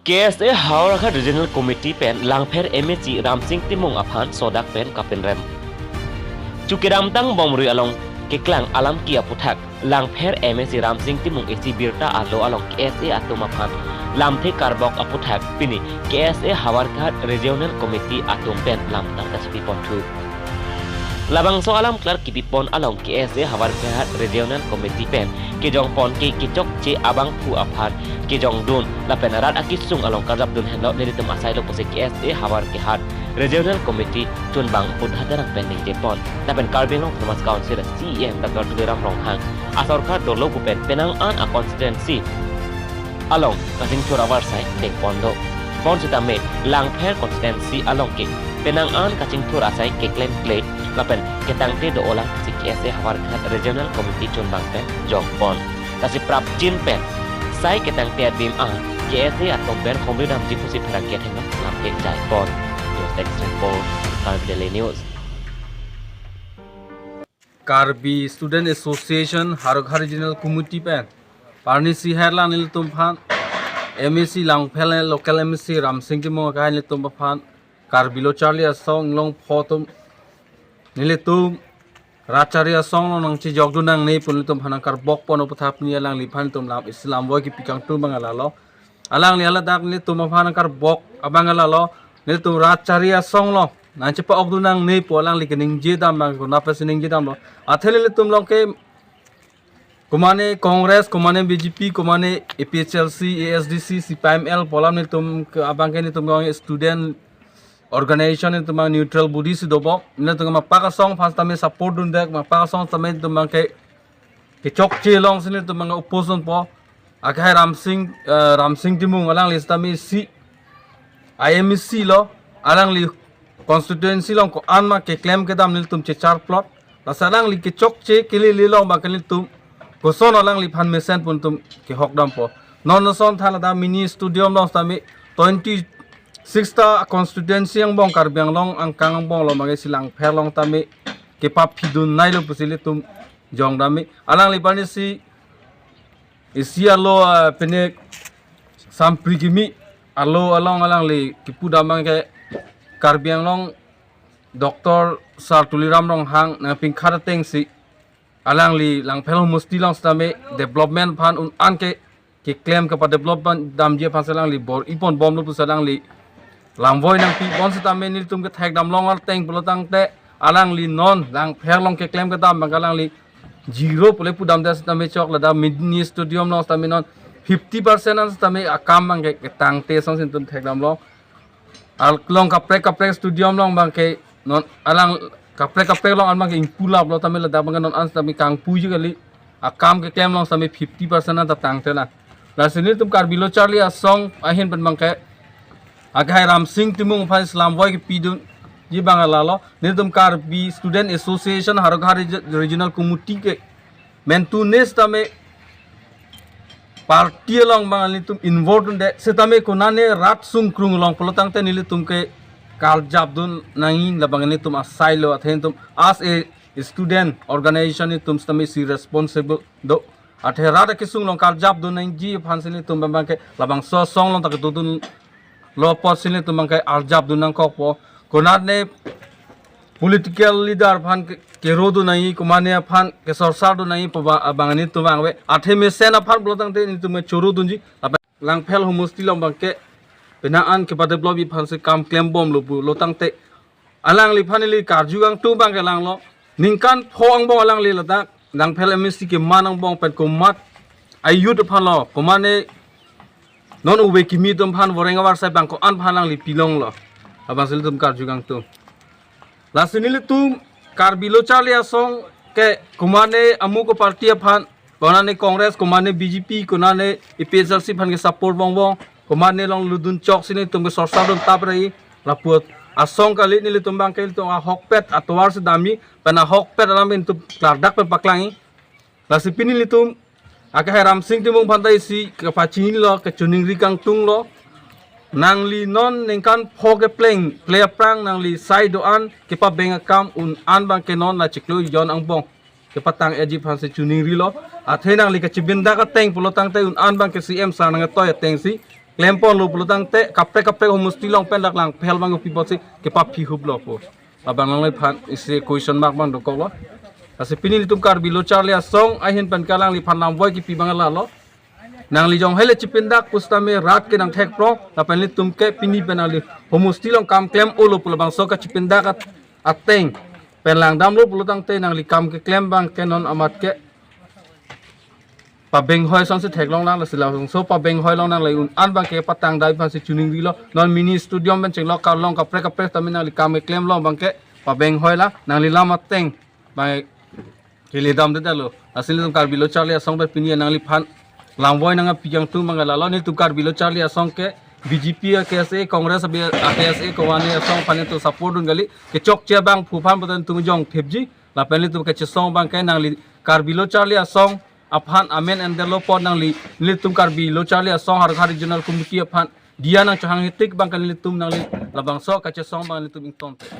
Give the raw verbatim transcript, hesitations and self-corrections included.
K S A Howraghat Regional Committee pen Langpher M A C Ramsing Timung aphan sodak pen kapinrem. Chukedamtang bomrui along keklang alam ki aputhak Langpher M A C Ramsing Timung isi birta alo along K S A atum aphan lamthe karbok aputhak pini K S A Howraghat Regional Committee atum pen lamtang kachepi ponthu. Labangso alam klar kipipon along K S A Howraghat Regional Committee pen kejongpon ke kechokche abangphu aphan kejongdun lapen rat akesung along karjapdun henlo nelitum asai lo pusi K S A Howraghat Regional Committee chunbang Buddha Terang pen ningjepon. Lapen Karbi Anglong Autonomous Council C E M Doctor Tuliram Ronghang asorkar dolo pu pen penang an a constituency along kachingthur avarsai tengpon do. Bonsitame Langpher constituency along ke penang an kachingthur asai keklemkle lapen ketangte do-olang si K S A Howraghat Regional Committee chunbang pen jongpon. Lasi prapjin pen sai ketangte adim an K S A atum pen homri damji pusi pherangke athengno lamthe jaipon. News Desk Report, Karbi Daily News. Karbi Student Association Howraghat Regional Committee pen parnisi herla nelitum aphan M A C Langpher local M A C Ramsing Timung akai nelitum aphan Karbi lo charli asong inglong pho atum nelitum rat charli asong along nangchejokdun nangne pu nelitum aphan nangkarbokpon aputhak pini alangliphan nelitum lam isi lamvoi kipi kangtung abang lalo. Alangli haladak nelitum aphan nangkarbok abang lalo. Nelitum rat charli asong along nangchepa-okdun nangne pu alangli keningjedam abang konat pensi ningjedamlo. Athe nelitum along ke komane Congress, komane B J P, komane A P H L C, A S D C, C P I M L pu alam nelitum ke abang ke nelitum ke student organization nelitum abang neutral body si dobom. Nelitum ke mapak asong aphan sitame support dundet, mapak asong sitame nelitum abang ke kechokche alongsi nelitum abang ke oppose dunpo. Akhai Ramsing, eh, Ramsing Timung alangli sitame isi I M A C lo, alangli constituency along ko-an ma keklem kedam nelitum chechar plot. Lasi alangli kechokche kelele along abang ke nelitum koson alangliphan mesen pu nelitum kehokdampo. Non ason than ladak mini stadium along sitame twenty-six ta constituency angbong Karbi Anglong angkang angbong along abang ke isi Langpher along tame kepaphidun nailo pusi nelitum jongdamji. Alangli parnisi isi alo, ah, pine sampri kimi alo along alangli kipudam abang ke Karbi Anglong Doctor Sar Tuliram Ronghang nangpingkhat atengsi alangli Langpher homosti along sitame development aphan un-an ke keklem kepa-develop damji aphan si alangli bor-iponbomlo pusi alangli lamvoi nangpibom sitame nelitum kethekdam long arteng pulo tangte alangli non Langpher along keklem kedam abang ke alangli zero pule pudamdet sitame chok ladak mini stadium along sitame non fifty percent an sitame akam abang ke ketangte asonsi nelitum thekdamlo. Along kaprek kaprek stadium along abang ke non alang kaprek kaprek along an abang ke ingpulaplo tame ladak abang ke non an sitame kangpuiji kali. Akam keklem along sitame fifty percent an ta tangtelang. Lasi nelitum Karbi lo charli asong ahin pen abang ke akhai Ramsing Timung aphan isi lamvoi kipidunji abang lalo. Nelitum Karbi Student Association Howraghat Regi-, Regional Committee ke mentune sitame party along abang nelitum involve dunde sitame konane rat sungkrung along pulo tangte nelitum ke karjapdun nangji labang nelitum asai lo. Athe nelitum as a student organization nelitum sitame isi responsible do. Athe rat akesung along karjapdun nangji aphansi nelitum abang ke labangso asong along ta kedodunlo apotsi nelitum abang ke arjapdun nangkokpo. Konane political leader aphan ke, kerodun nangji, komane aphan kesorsardun nangji pu abang, abang nelitum vangve. Athe mesen aphan pulo tangte nelitum chorodunji. Lapen Langpher homosti along abang ke penang an kepa-developji aphansi kam klembomlo pulo tangte alangliphan neli karju kangtung abang ke langlo. Ningkan pho angbong alangli ladak Langpher M A C keman angbong pen komat a-youth aphanlo, komane non ove kimi atum aphan voreng avarsai abang ko-an aphan alangli pilonglo. Abangsi nelitum karju kangtung. Lasi nelitum Karbi lo charli asong ke komane amuk aparty aphan, konane Congress, komane B J P, konane A P H L C aphan ke support bongbong, komane along lutdun choksi nelitum kesorsardun tap rai. Lapu asong kali, nelitum abang ke nelitum ahokpet atovarsi damji, pen ahokpet alam nelitum klardak pen paklangji. Lasi pini nelitum akhai Ramsing Timung aphan ta isi kepachinilo, kechiningri kangtunglo. Nangli non ningkan pho kepleng, ple aphrang nangli sai do-an kepabeng akam un-an abang ke non la chiklo jon angbong kepatang-etji aphansi chiningrilo. Athe nangli kachibindak ateng pulo tangte un-an abang ke C M sir nangtoi atengsi klemponlo pulo tangte kaprek kaprek homosti along pen dak Langpahel abang kopi apotsi kepaphi huplo pu. Labang nangliphan isi question mark abang dokoklo. Lasi pini nelitum Karbi Lo Charli Asong ahin pen ke alangliphan lamvoi kipi abang lalo. Nangli jong hele chipindak pusitame rat ke nangthekprong, lapen nelitum ke pini pen nangli homosti along kam klem-olo pu labangso kachipindak at-, ateng pen langdamlo pulo tangte nangli kam keklem abang ke non amat ke pabenghoi asonsi theklonglang, lasi labangso pabenghoi along nangli un-an abang ke patangdai aphansi choningrilo. Non mini stadium pen chenglok karlong kaprek kaprek tame nangli kam keklem along abang ke pabenghoi la, nangli lam ateng abang keledamde detlo. Lasi nelitum Karbi Lo Charli Asong pen pini nangliphan lamvoi nangpi kangtung abang lalo. Nelitum Karbi Lo Charli Asong ke B J P a-K S A, Congress a-K S A, kowani asong aphan nelitum support dun kali. Kechokche abang phu aphan pulote nelitum jongthipji. Lapen nelitum kachesong abang ke nangli Karbi Lo Charli Asong aphan amen endetlo apot nangli nelitum Karbi Lo Charli Asong Howraghat Regional Committee aphan diya nangchohanghe tik abang ke nelitum nangli labangso kachesong abang nelitum ingtonte.